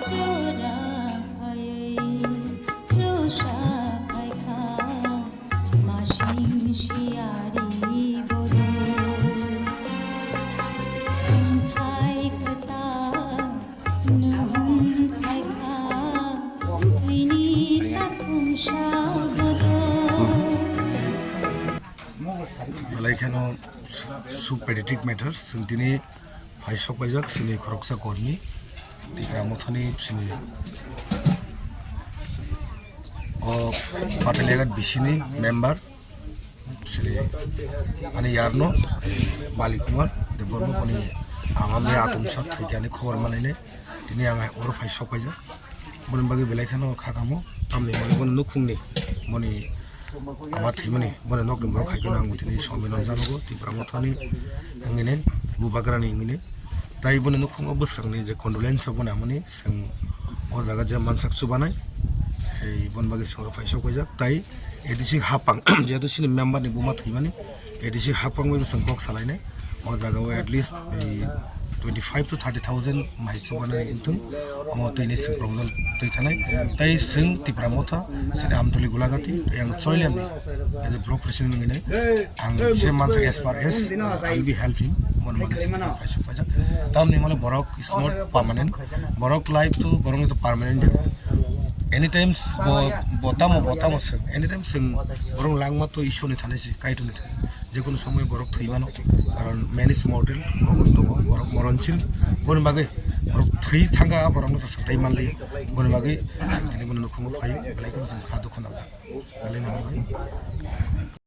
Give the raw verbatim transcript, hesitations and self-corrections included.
Jora phaiwi rwsa phaikha, masing siyari bodo. Thangthai kwtal nwng phaikha, tini takhumsa bodo. Belai kheno sub-pediatric matters, chwng tini phai sok paijak chini khoroksa kormi, Tipra Mothani chini o Pataliagat bisini member, chini ani yarno Malik Kumar Debbarma, boni ama me atum sak thaikani khobor manaine tini ang oro phai sok paijak. Boni bagwi belai kheno kha kamo, tamni mani boni nukhungni, boni ama thwimani, boni nokni borok hai kheno ang tini somino janogo, Tipra Mothani wngwini, Bubagrani wngwini. Tai boni nukhungo bwswkni je condolence rok boni amani, chwng o jaga je mansak chubanai, ei boni bagwi chwng oro phai sok paijak. Tai A D C Hapang, jehetu chini member ni buma thwimani, A D C Hapang bai chwng kok salainai. O jaga o at least, eh, twenty five to thirty thousand mai chubanai wngthung. Omo twi ni chwng proposal twi thanai. Tai chwng Tipra Motha, chini Amtuli Gulagati, yang Choraliam ni, as a block president wngwi nai. Ang se mansa as far as, uh, I will be help him. Mon mani chwng paisa paisa. Tamni male borok is not permanent. Borok life to, borok to permanent. Anytime bo, bo tamo, bo tamo chwng. Anytime chwng borok langma to Ishwar ni thani si, Kaitor ni thani. Jekunu somoy borok thwi mano, karon man is mortal, borok tongo, borok moronsil, boni bagwi borok thwi thangkha, borokno to swngtai manliya, boni bagwi chwng tini bono nukhungo phaio, belai kheno chwng kha dukhu nangjak, belai manwi